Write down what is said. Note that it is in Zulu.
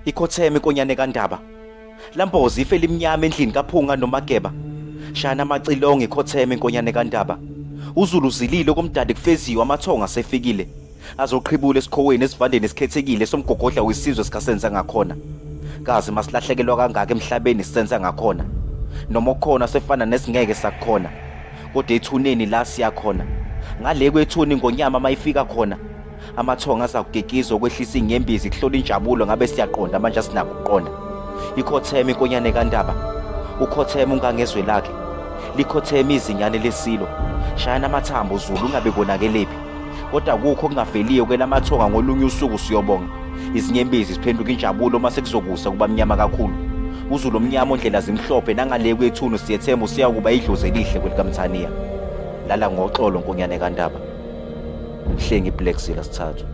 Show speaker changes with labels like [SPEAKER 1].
[SPEAKER 1] Ikhotheme inkonyane kaNdaba. Lamboza ife limnyama endlini kaPhunga noMageba. Shana amacilongo ikhotheme inkonyane kaNdaba. UZulu uzilile okomdali kufeziwe amathongo asefikile. Azoqhibula esikhoweni esivandeni esikhethekile somgogodla wesizwe sikasenza ngakhona. Kazi masilahlekelwa kangaka emhlabeni sisenza ngakhona. Noma okukhona sefana nesingeke sakukhona. Kodwa ethuneni la siyakhona. Ngale kwethuni ingonyama mayifika khona. Amathonga azakukikiza okwehlisa inyembezi kuhlola injabulo ngabe siyaqonda manje asinako ukuqonda. Ikhotheme inkonyane kaNdaba. Ukhotheme ungangezwe lakhe. Likhotheme izinyane lesilo. Shayana amathambo Zulu ungabe konakelephi. Kodwa akukho okungaveliyo kwelamathonga ngolunye usuku siyobonga. Izinyembezi ziphenduka injabulo uma sekuzokusa kuba mnyama kakhulu. UZulu omnyama ondlela zimhlophe nangale kwethunu siyethemba useyakuba idlozi elihle kwelikaMthaniya. Lala ngoxolo nkonyane kaNdaba. Mhlengi Black Zilla sithathu.